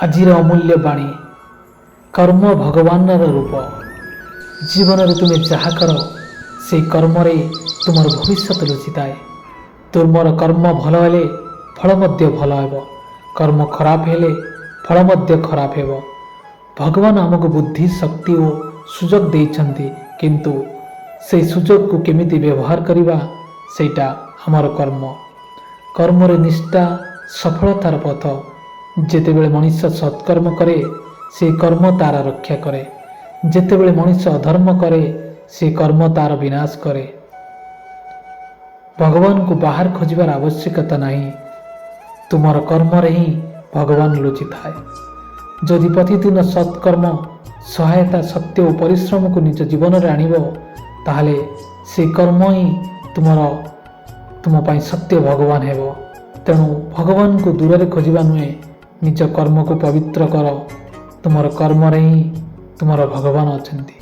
ଆଜିର ଅମୂଲ୍ୟ ବାଣୀ, କର୍ମ ଭଗବାନର ରୂପ। ଜୀବନରେ ତୁମେ ଯାହା କର, ସେଇ କର୍ମରେ ତୁମର ଭବିଷ୍ୟତ ଲୁଚିଥାଏ। ତୁମର କର୍ମ ଭଲ ହେଲେ ଫଳ ମଧ୍ୟ ଭଲ ହେବ, କର୍ମ ଖରାପ ହେଲେ ଫଳ ମଧ୍ୟ ଖରାପ ହେବ। ଭଗବାନ ଆମକୁ ବୁଦ୍ଧି, ଶକ୍ତି ଓ ସୁଯୋଗ ଦେଇଛନ୍ତି, କିନ୍ତୁ ସେଇ ସୁଯୋଗକୁ କେମିତି ବ୍ୟବହାର କରିବା, ସେଇଟା ଆମର କର୍ମ। କର୍ମରେ ନିଷ୍ଠା ସଫଳତାର ପଥ। ଯେତେବେଳେ ମଣିଷ ସତ୍କର୍ମ କରେ, ସେ କର୍ମ ତାର ରକ୍ଷା କରେ। ଯେତେବେଳେ ମଣିଷ ଅଧର୍ମ କରେ, ସେ କର୍ମ ତାର ବିନାଶ କରେ। ଭଗବାନଙ୍କୁ ବାହାର ଖୋଜିବାର ଆବଶ୍ୟକତା ନାହିଁ। ତୁମର କର୍ମରେ ହିଁ ଭଗବାନ ଲୁଚିଥାଏ। ଯଦି ପ୍ରତିଦିନ ସତ୍କର୍ମ, ସହାୟତା, ସତ୍ୟ ଓ ପରିଶ୍ରମକୁ ନିଜ ଜୀବନରେ ଆଣିବ, ତାହେଲେ ସେ କର୍ମ ହିଁ ତୁମ ପାଇଁ ସତ୍ୟ ଭଗବାନ ହେବ। ତେଣୁ ଭଗବାନଙ୍କୁ ଦୂରରେ ଖୋଜିବା ନୁହେଁ, ନିଜ କର୍ମକୁ ପବିତ୍ର କର। ତୁମର କର୍ମରେ ହିଁ ତୁମର ଭଗବାନ ଅଛନ୍ତି।